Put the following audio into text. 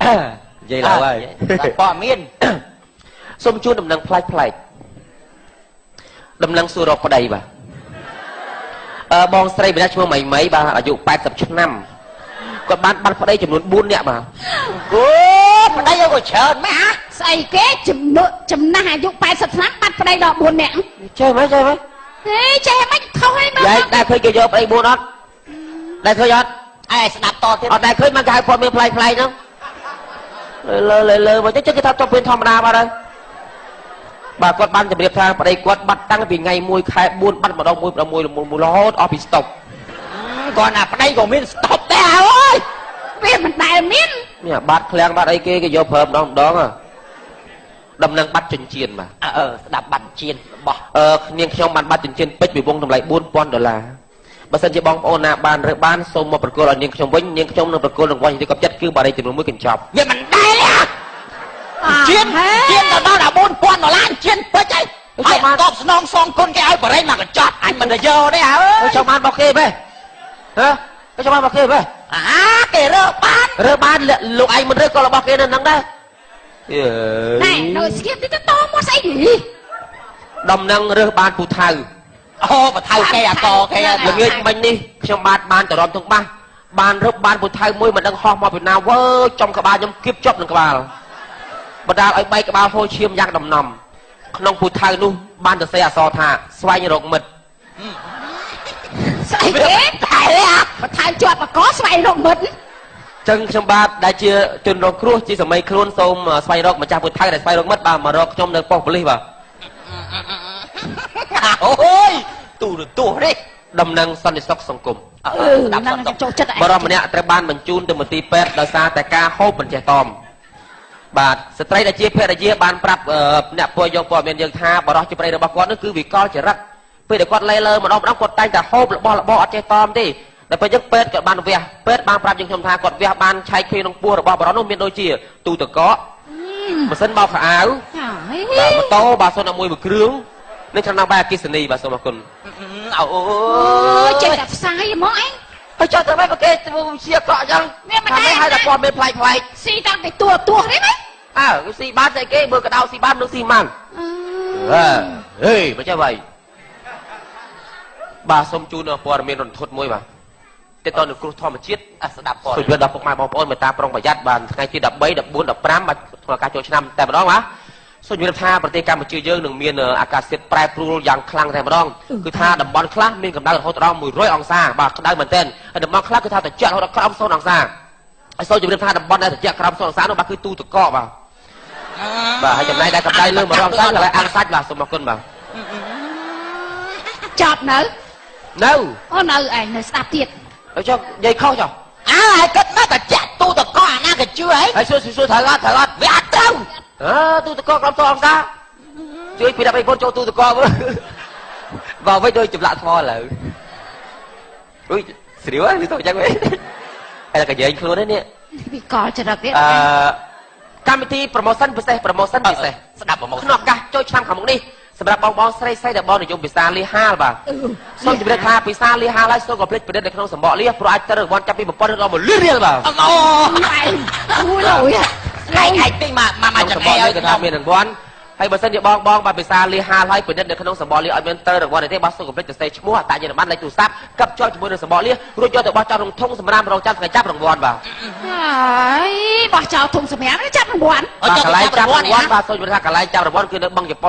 និយាយឡើយហើយ ព័ត៌មាន សូមជូនដំណឹងប្លែកប្លែក ដំណឹងសួររកប្តីបាទ អឺបងស្រីម្នាក់ឈ្មោះមីមីបាទ អាយុ80ឆ្នាំ គាត់បានបាត់ប្តីចំនួន4នាក់បាទ។ អូ ប្តីក៏ច្រើនម៉េចហ่า? ស្អីគេ ចំនួនចំណាស់អាយុ80ឆ្នាំ បាត់ប្តីដល់4នាក់ ចេះម៉េច ចេះម៉េច ហេ ចេះម៉េច ខុសហើយមើល យាយ ដែលឃើញគេយកប្តី4អត់? ដែលឃើញអត់? ឯងស្ដាប់តទៀត អត់ដែលឃើញ មកគេហៅព័ត៌មានប្លែកប្លែកហ្នឹង លើលើលើមកចឹង គេថាចុះពេលធម្មតាបាត់ហើយបាទ។ គាត់បានជម្រាបថា ប្តីគាត់បាត់តាំងពីថ្ងៃ1ខែ4 បាត់ម្ដងមួយម្ដងមួយមួយរហូតអស់ពីស្តុប គាត់ណា ប្តីក៏មានស្តុបដែរអើយ វាមិនដែលមាន នេះបាត់ឃ្លាំងបាត់អីគេ គេយកប្រើម្ដងម្ដង។ ដំណឹងបាត់ចិញ្ចៀនបាទ អឺស្ដាប់បាត់ចិញ្ចៀនរបស់ អឺនាងខ្ញុំបានបាត់ចិញ្ចៀនពេជ្រពីវងតម្លៃ4000ដុល្លារ បើសិនជាបងប្អូនណាបានរើបាន សូមមកប្រគល់ឲ្យនាងខ្ញុំវិញ នាងខ្ញុំនឹងប្រគល់រង្វាន់ជាកប់ចិត្ត គឺបារីចំនួនមួយកញ្ចប់។ វាមិនដែលជៀនជៀនដល់ដល់4000ដុល្លារ ជៀនពេជ្រហើយ ហើយតបស្នងសងគុណគេឲ្យបារីមកកញ្ចប់ អញមិនទៅយកទេអើយ ចង់បានរបស់គេបេហ៎? គេចង់បានរបស់គេបេ អាគេរើបាន រើបាន លោកឯងមិនរើក៏របស់គេនៅហ្នឹងដែរ ណែ នៅស្គៀបទៅតមកស្អីនេះ? ដំណឹងរើសបានពូថៅ អូ ពូថៅគេអាកគេ ល្ងាចមិញនេះខ្ញុំបាទបានតរំធុងបាស បានរឹបបានពូថៅមួយ មិនដឹងហោះមកពីណា វើចំក្បាលខ្ញុំ គៀបជាប់នឹងក្បាល បណ្ដាលឲ្យបែកក្បាលហូរឈាមយ៉ាងដំណំ។ ក្នុងពូថៅនោះបានសរសេរអក្សរថា ស្វែងរកមិត្ត។ ស្អីគេ តែពូថៅជាប់បកស្វែងរកមិត្ត ចឹងខ្ញុំបាទដែលជាជនរងគ្រោះជាសម័យខ្លួន សូមស្វែងរកម្ចាស់ពូថៅដែលស្វែងរកមិត្តបាទ មករកខ្ញុំនៅប៉ុស្តិ៍ប៉ូលីសបាទ។ អូយ ទូរទស្សន៍នេះ ដំណឹងសន្តិសុខសង្គម ស្ដាប់សន្តិចូលចិត្ត បរិមម្នាក់ត្រូវបានបញ្ជូនទៅមន្ទីរពេទ្យ ដោយសារតែការហូបមិនចេះតមបាទ។ ស្ត្រីដែលជាភរិយាបានប្រាប់អ្នកពលយកព័ត៌មានយើងថា បរិសជាប្តីរបស់គាត់នោះគឺវិកលចរិត ពេលដែលគាត់លេលើម្ដងម្ដង គាត់តែងតែហូបរបស់របរអត់ចេះតមទេ ដល់ពេលចឹងពេទ្យក៏បានវះ ពេទ្យបានប្រាប់យើងខ្ញុំថា គាត់វះបានឆែកឃើញក្នុងពោះរបស់បរិសនោះ មានដូចជាទូទឹកកក ម៉ាស៊ីនបោកខោអាវបាទ ម៉ូតូបាទ011មួយគ្រឿង និងឆ្នាំបាយអគិសនីបាទ។ សូមអរគុណ។ អូយ ចេះតែផ្សាយហ្មងឯង ហើយចុះទៅម៉េច បើគេធ្វើជាកក់អញ្ចឹង វាមិនដែរ ហើយតែព័ត៌មានប្លែកប្លែក ស៊ីតាំងពីតួទោះនេះមែន? អើគេស៊ីបានស្អីគេ មើលកដៅស៊ីបាន មនុស្សស៊ីបាន អឺហេ មិនចេះវ៉ៃបាទ។ សូមជូនព័ត៌មានរន្ធត់មួយបាទ តើតនឹងគ្រោះធម្មជាតិ ស្ដាប់ព័ត៌មាន សូមជម្រាបដល់ពុកម៉ែបងប្អូន មេត្តាប្រុងប្រយ័ត្នបាទ ថ្ងៃទី13 14 15បាទ ធ្វើការចូលឆ្នាំតែម្ដងបាទ។ សូមជម្រាបថា ប្រទេសកម្ពុជាយើងនឹងមានអាកាសធាតុប្រែប្រួលយ៉ាងខ្លាំងតែម្ដង គឺថាតំបន់ខ្លះមានកម្ដៅរហូតដល់100អង្សាបាទ ក្ដៅមែនទែន ហើយតំបន់ខ្លះគឺថាត្រជាក់រហូតដល់ក្រោម0អង្សា ហើយសូមជម្រាបថា តំបន់ដែលត្រជាក់ក្រោម0អង្សានោះបាទ គឺទូទឹកកកបាទ បាទ ហើយចំណែកដែលកម្ដៅលើ100អង្សា កន្លែងអាំងសាច់បាទ។ សូមអរគុណបាទ។ ចប់នៅ នៅ អូ នៅឯងនៅស្ដាប់ទៀត ហើយចុះនិយាយខុសចុះ អើហើយគិតមកតែចាក់ទូតកកអាណាក៏ជឿហី ហើយសួរសួរត្រូវអត់ ត្រូវអត់? វាអត់ត្រូវ អើទូតកកក្រោម0អង្សា ជួយពី13ពុនចូលទូតកកមើល បើវិញដូចចម្លាក់ថ្មឥឡូវ អុយស្រាវហ្នឹងទៅអញ្ចឹងវិញ ហើយតែកញ្ញែងខ្លួននេះ វិកលចរិតទៀត អឺកម្មវិធី promotion ពិសេស promotion ពិសេស ស្ដាប់ promotion ក្នុងឱកាសចូលឆ្នាំខាងមុខនេះ សម្រាប់បងបងស្រីស្រីដែលបងនិយមភាសាលីហាលបាទ សូមជម្រាបថា ភាសាលីហាលហើយសូមកុំភ្លេចប្រឌិតនៅក្នុងសម្បកលៀស ព្រោះអាចត្រូវរង្វាន់ចាប់ពី1000ដល់1លានរៀលបាទ។ អូ អូយលយ ឯងឯងទិញមកមកចង្អេឲ្យគេថាមានរង្វាន់ហើយ បើសិនជាបងបងបាទភាសាលីហាលហើយពិនិត្យនៅក្នុងសម្បកលៀសឲ្យមានត្រូវរង្វាន់ទេបាទ សូមកុំភ្លេចទៅសេឈ្មោះ អត្តសញ្ញាណប័ណ្ណ លេខទូរស័ព្ទ កັບជាប់ជាមួយនឹងសម្បកលៀស រួចយកទៅបោះចោលក្នុងធុងសម្រាម រងចាំថ្ងៃចាប់រង្វាន់បាទ។ ហើយបោះចោលធុងសម្រាមចាប់រង្វាន់ បាទ កន្លែងចាប់រង្វាន់បាទ សូមជម្រាបថា កន្លែងចាប់រង្វាន់គឺនៅបឹងជប៉ុន។